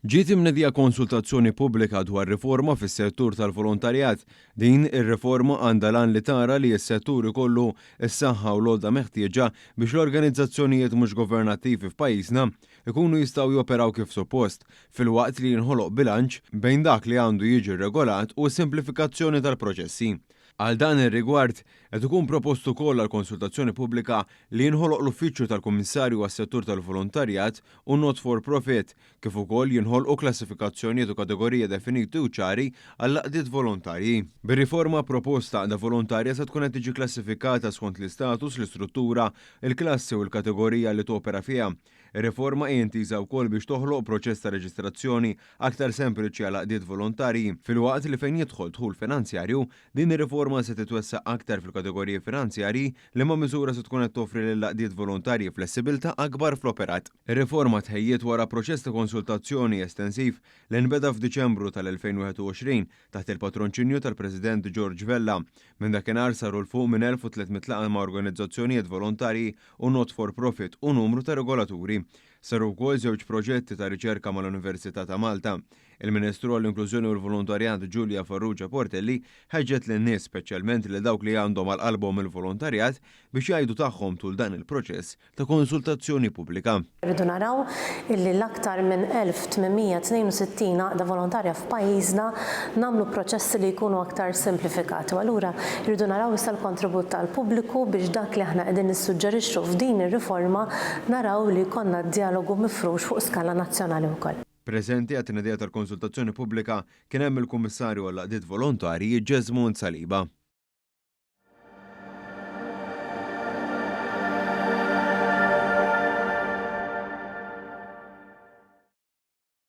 Ġiet imnedija konsultazzjoni pubblika dwar riforma fis-settur tal-volontarjat. Din ir-riforma għandha l-għan li tara li s-settur ikollu s-saħħa u l-għodda meħtieġa biex l-organizzazzjonijiet mhux governattivi f'pajjiżna jkunu jistgħu joperaw kif suppost, filwaqt li jinħoloq bilanċ bejn dak li għandu jiġi rregolat u s-simplifikazzjoni tal-proċessi. Għal dan ir-rigward, qed ikun propost ukoll għall-konsultazzjoni pubblika li jinħoloq l-Uffiċċju tal-Kummissarju għas-Settur tal-Volontarjat u Not for Profit, kif ukoll jinħolqu klassifikazzjonijiet u kategoriji definiti u ċari għall-għaqdiet volontarji. Bir-riforma proposta, għaqda volontarja se tkun qed tiġi klassifikata skont l-istatus, l-istruttura, il-klassi u l-kategorija li topera fiha. Ir-riforma hi intiża wkoll biex toħloq proċess ta' reġistrazzjoni aktar sempliċi għal għaqdiet volontarji, filwaqt li fejn jidħol dħul finanzjarju, din ir-riforma se titwessa' aktar fil-kategoriji finanzjarji, liema miżura se tkun qed toffri lill-għaqdiet volontarji flessibilità akbar fl-operat. Ir-riforma tħejjiet wara proċess ta' konsultazzjoni estensiv li nbeda f'Diċembru tal-2021 taħt il-patronċinju tal-President George Vella. Minn dakinhar saru 'l fuq minn 1,300 laqgħa ma' organizzazzjonijiet volontarji u not for profit u numru ta' regolaturi. Saru wkoll żewġ proġetti ta' riċerka mal-Università ta' Malta. Il-Ministru għall-Inklużjoni u l-Volontarjat Julia Farrugia Portelli ħeġġet lin-nies, speċjalment lil dawk li għandhom għal qalbhom il-volontarjat, biex jgħidu tagħhom tul dan il-proċess ta' konsultazzjoni pubblika. Irridu naraw illi l-aktar minn 1,862 għaqda volontarja f'pajjiżna nagħmlu proċessi li jkunu aktar simplifikati u allura rridu naraw issa l-kontribut tal-pubbliku biex dak li aħna qegħdin nissuġġerixxu f'din ir-riforma naraw li jkollna djalogu mifrux fuq skala nazzjonali wkoll. Preżenti għat-tnedija tal-konsultazzjoni pubblika kien hemm il-Kummissarju għall-Għaqdiet Volontarji Jesmond Saliba.